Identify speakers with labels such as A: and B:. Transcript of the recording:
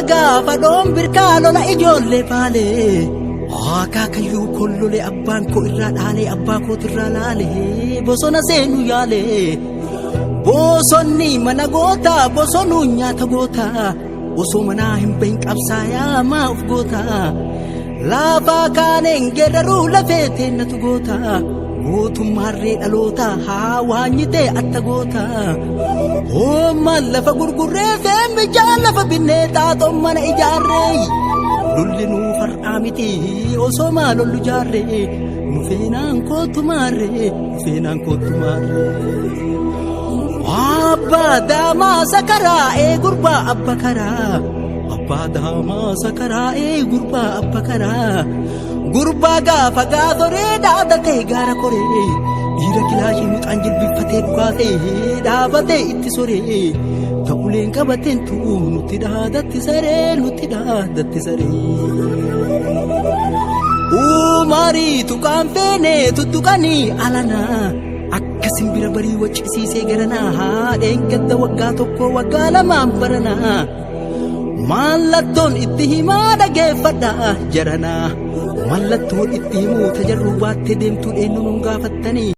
A: Gaafa dhoon birkaa lola ijoollee baalee. Akaakayyuu kollolee abbaan koo irraa dhaalee abbaa kootirraa laalee bosona seenuu yaalee. Bosonni mana goota bosonuu nyaata goota osoo manaa hin bahin qabsaayaa maa of goota. Laafaa kaaneen geeraruu lafee teennatu goota. Gootummaarree dhaloota haa waanyitee atta goota. Hoommaan lafa gurgurree feemichaa lafa binnee xaaxoon mana ijaarree. Lolli nuu far'aa miti osoo maa lollu jaarree. Nu feenaan kootu maarree nu feenaan kootu maarree. Abbaa daamaa sakaraa ee gurbaa abba karaa. Abbaa daamaa sakaraa ee gurbaa abba karaa. Gurbaa gaafa gaaforee dhaadatee gaara koree. Dhiira kilaashii mucaan jilbifatee dhukaatee dhaabatee itti soree. Ta'uleen qabateen tu'u nutti dhaadatti saree nutti dhaadatti saree. Umarii tuqaan feenee tuttuqanii alanaa. Akka simbira barii waccisiisee garanaa haadheen gadda waggaa tokko waggaa lamaan baranaa. Mallattoon itti himaa dhageeffadha jaranaa. Mallattoon itti himuu tajarruu baattee deemtuu eenyu nuun gaafattanii.